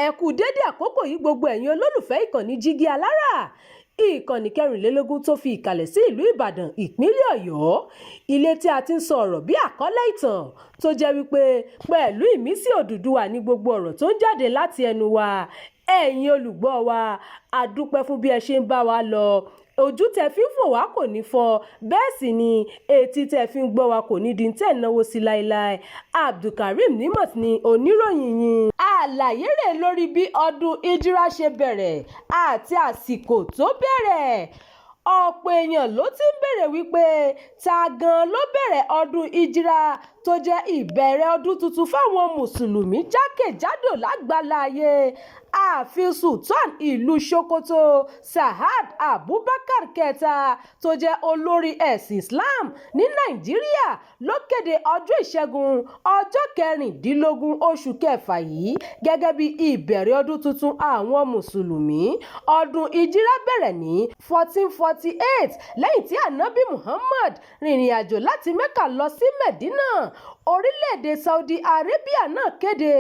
Ẹ kú dédé àkókò yìí, gbogbo ẹ̀yin olólùfẹ́ ìkànnì Jígí Alára, ìkànnì 24 tó fi ìkàlẹ̀ sí ìlú Ìbàdàn, ìpínlẹ̀ Ọ̀yọ́, ilé tí a ti ń sọ ọ̀rọ̀ bí àkọlé ìtàn tó jẹ́ wípé pẹ̀lú ìmísí Odùduwà ní gbogbo ọ̀rọ̀ tó ń jáde láti ẹnu wa. Ẹ̀yin olùgbọ́ wa, a dúpẹ́ fún bí ẹ ṣe ń bá wa lọ. Ojú tẹ fi ń fò wá kò ní fọ́, bẹ́ẹ̀ sì ni etí tẹ fi ń gbọ́ wa kò ní di tẹ̀ náwó sí láéláé. Abdulkareem Nimot ni oníròyìn yín. Àlàyé rẹ̀ lórí bí ọdún Hijra ṣe bẹ̀rẹ̀ àti àsìkò tó bẹ̀rẹ̀. Ọ̀pọ̀ èèyàn ló ti ń béèrè wípé ta gan-an ló bẹ̀rẹ̀ ọdún Hijra tó jẹ́ ìbẹ̀rẹ̀ ọdún tuntun fáwọn Mùsùlùmí jákèjádò lágbàláyé. Ààfin Sultan ìlú Sokoto, Sa'ad Abubakar Kẹta, tó jẹ́ olórí ẹ̀sìn Islam ní Nàìjíríà, ló kéde ọjọ́ Ìṣẹ́gun, ọjọ́ 16 oṣù kẹfà yìí gẹ́gẹ́ bí ìbẹ̀rẹ̀ ọdún tuntun àwọn Mùsùlùmí. Ọdún Hijra bẹ̀rẹ̀ ní 1448 lẹ́yìn tí Ànábì Muhammad rìnrìn àjò láti Mecca lọ sí Medina. Orílẹ̀-èdè Saudi Arabia náà kéde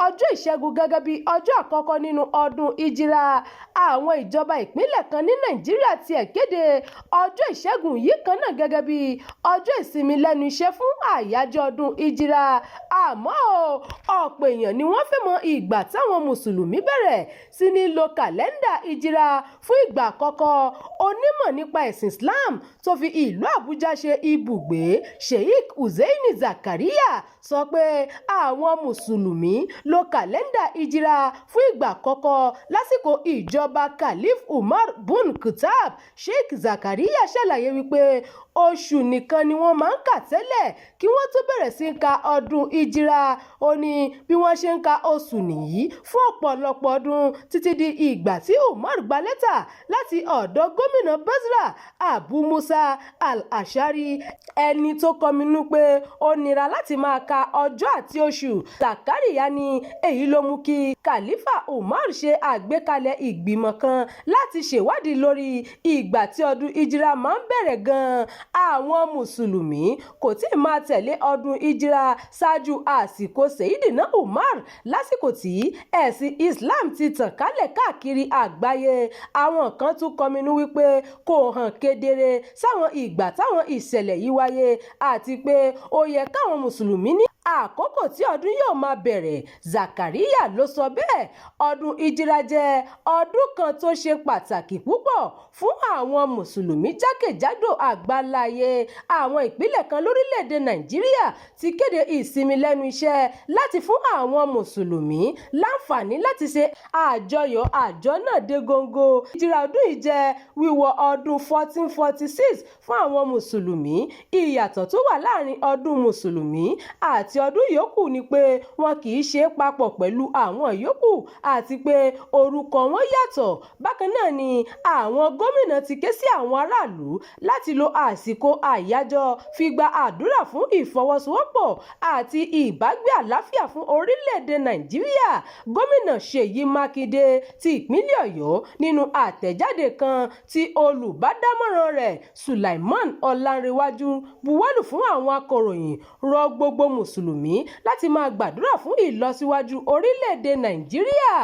ọjọ́ Ìṣẹ́gun gẹ́gẹ́ bí ọjọ́ àkọ́kọ́ nínú ọdún Hijra. Àwọn ìjọba ìpínlẹ̀ kan ní Nàìjíríà tiẹ̀ kéde ọjọ́ Ìṣẹ́gun yìí kan náà gẹ́gẹ́ bí ọjọ́ ìsinmi lẹ́nu iṣẹ́ fún àyájọ́ ọdún Hijra. Àmọ́ ọ̀pọ̀ èèyàn ni wọ́n fẹ́ mọ ìgbà táwọn Mùsùlùmí bẹ̀rẹ̀ sí ní lo kàlẹ́ńdà Hijra fún ìgbà àkọ́kọ́. Onímọ̀ nípa ẹ̀sìn Islam tó fi ìlú Àbújá ṣe ibùgbé, Sheikh Hussaini Zakaria, sọ pé àwọn Mùsùlùmí lo kàlẹ́ńdà Hijra fún ìgbà àkọ́kọ́ lásìkò ìjọba Caliph Umar bun Khattab. Sheikh Zakaria ṣàlàyé wípé oṣù nìkan ni wọ́n máa ń kà tẹ́lẹ̀ kí wọ́n tó bẹ̀rẹ̀ sí í ka ọdún Hijra. Ó ní bí wọ́n ṣe ń ka oṣù nìyí fún ọ̀pọ̀lọpọ̀ ọdún títí di ìgbà tí Umar gba lẹ́tà láti ọ̀dọ̀ gómìnà Basra, Abu Musa al-Ashari, ẹni tó kọminú pé ó nira láti máa ka ọjọ́ àti oṣù. Zakaria ní èyí ló mú kí Khalifa Umar ṣe àgbékalẹ̀ ìgbìmọ̀ kan láti ṣèwádìí lórí ìgbà tí ọdún Hijra máa ń bẹ̀rẹ̀ gan-an. Àwọn Mùsùlùmí kò tí ì máa tẹ̀lé ọdún Hijra ṣáájú àsìkò Sayyidina Umar. Lásìkò tí ẹ̀sìn Islam ti tàn kálẹ̀ káàkiri àgbáyé, àwọn kan tún kọminú wípé kò hàn kedere sáwọn ìgbà táwọn ìṣẹ̀lẹ̀ yìí wáyé àti pé ó yẹ káwọn Mùsùlùmí ní àkókò tí ọdún yóò máa bẹ̀rẹ̀. Zakaria ló sọ bẹ́ẹ̀. Ọdún Hijra jẹ́ ọdún kan tó ṣe pàtàkì púpọ̀ fún àwọn Mùsùlùmí jákèjádò àgbáláyé. Àwọn ìpínlẹ̀ kan lórílẹ̀-èdè Nàìjíríà ti kéde ìsinmi lẹ́nu iṣẹ́ láti fún àwọn Mùsùlùmí láǹfààní láti ṣe àjọyọ̀ àjọ náà dé góńgó. Hijra ọdún yìí jẹ́ wíwọ ọdún 1446 fún àwọn Mùsùlùmí. Ìyàtọ̀ tó wà láàrin ọdún Mùsùlùmí àti ọdún yòókù ni pé wọn kì í ṣe é papọ̀ pẹ̀lú àwọn yòókù àti pé orúkọ wọn yàtọ̀. Bákan náà ni àwọn gómìnà ti ké sí àwọn aráàlú láti lo àsìkò àyájọ́ fi gba àdúrà fún ìfọwọ́sowọ́pọ̀ àti ìbágbé àlàáfíà fún orílẹ̀-èdè Nàìjíríà. Gómìnà Ṣèyí Mákindé ti ìpínlẹ̀ Ọ̀yọ́, nínú àtẹ̀jáde kan tí olùbádámọ̀ràn rẹ̀ Sulaiman Ọláńrewájú buwọ́lù fún àwọn akọ̀ròyìn, rọ gbogbo Mùsùlùmí láti máa gbàdúrà fún ìlọsíwájú orílẹ̀-èdè Nàìjíríà.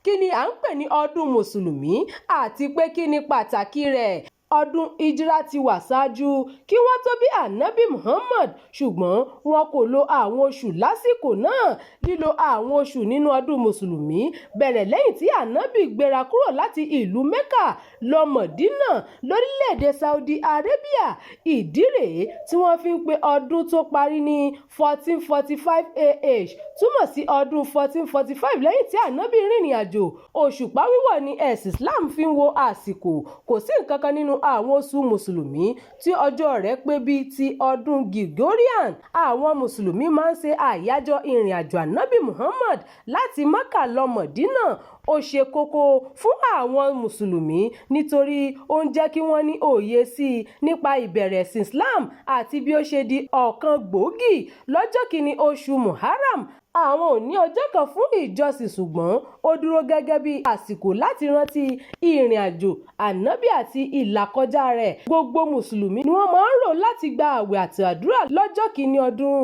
Kí ni à ń pè ní ọdún Mùsùlùmí àti pé kí ni pàtàkì rẹ̀? Ọdún Hijra ti wà ṣáájú kí wọ́n tó bí Ànábì Muhammad, ṣùgbọ́n wọn kò lo àwọn oṣù lásìkò náà. Lílo àwọn oṣù nínú ọdún Mùsùlùmí bẹ̀rẹ̀ lẹ́yìn tí Ànábì gbéra kúrò láti ìlú Mecca lọ Mọ̀dínà lórílẹ̀-èdè Saudi Arabia. Ìdí rèé tí wọ́n fi ń pe ọdún tó parí ní 1445 AH, túmọ̀ sí ọdún 1445 lẹ́yìn tí Ànábì rìnrìn àjò. Òṣùpá wíwọ̀ ni ẹ̀sìn Islam fi ń wo àsìkò. Kò sí nǹkan kan nínú àwọn oṣù Mùsùlùmí tí ọjọ́ rẹ̀ pé bíi ti ọdún Gregorian. Àwọn Mùsùlùmí máa ń ṣe àyájọ́ ìrìn àjò Ànábì Muhammad láti Mecca lọ Mọ̀dínà. Ó ṣe kókó fún àwọn Mùsùlùmí nítorí ó ń jẹ́ kí wọ́n ní òye sí i nípa ìbẹ̀rẹ̀ ẹ̀sìn Islam àti bí ó ṣe di ọ̀kan gbòógì. Lọ́jọ́ 1 oṣù Muharram, àwọn ò ní ọjọ́ kan fún ìjọsìn, ṣùgbọ́n ó dúró gẹ́gẹ́ bí àsìkò láti rántí ìrìn àjò Ànábì àti ìlàkọjá rẹ̀. Gbogbo Mùsùlùmí ni wọ́n máa ń rò láti gba ààwẹ̀ àti àdúrà lọ́jọ́ 1 ọdún.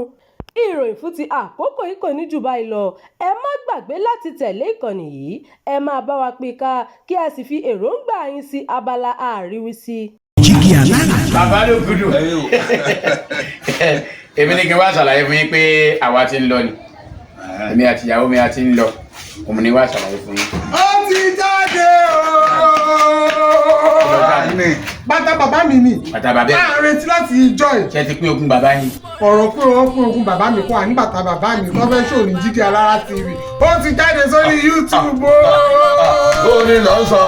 Ìròyìn fún ti àkókò yìí kò ní jù báyìí lọ. Ẹ má gbàgbé láti tẹ̀lé ìkànnì yìí, ẹ máa bá wa pín ká, kí ẹ sì fi èròǹgbà yín sí abala àríwísí. Jígí Alára. Bàbá ló gudu. Èmi ní kí n wá ṣàlàyé fún yín pé àwa ti ń lọ ni, èmi àti ìyàwó mi a ti ń lọ. Òun ni wá ṣàlàyé fún yín. Ó ti jáde ooo. Bàtà bàbá mi ni. Bàtà bàbá ẹ̀. À ń retí láti ìjọ ẹ̀. Ṣé ti pín ogún bàbá yín? Ọ̀rọ̀ pé wọ́n pín ogún bàbá mi kọ́ àní bàtà bàbá mi tó fẹ́ ṣòro ní Jígí Alára TV. Ó ti jáde sórí YouTube ooo. Ó ní lọ sọ.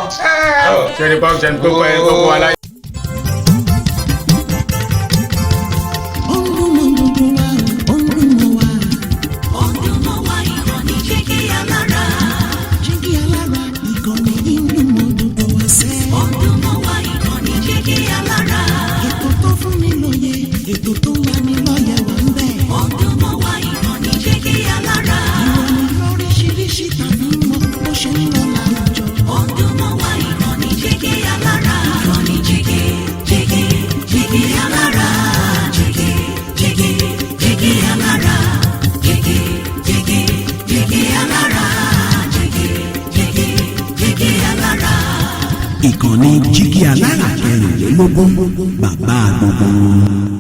Ṣé ní pọ́n ṣe ní kókó ẹ kókó aláyé. Ó ń dún mọ́ gbogbo wa, ó ń dún mọ́ wa. Ó ń dún mọ́ wa, ìkànnì Jígí Alára. Jígí Alára, ìkànnì yìí ń dún mọ́ gbogbo wa sẹ́. Ó ń dún mọ́ wa, ìkànnì Jígí Alára. Ètò tó fún ni lóye, ètò tó ń lani lọ́yẹ̀ wà ń bẹ̀. Ó ń dún mọ́ wa, ìkànnì Jígí Alára. Ìròyìn lóríṣiríṣi tàbí mọ bó ṣe ń lọ láwùjọ. Ó ń dún mọ́ wa, ìkànnì Jígí Alára. Ìkànnì Jígí, Jígí, Jígí Alára. Jígí, Jígí, Jígí Alára. Jígí, Jígí, Jígí Alára. Jígí, Jígí, Jígí Alára. Ìkànnì Jígí Alára 24, bàbá gbogbo wọn.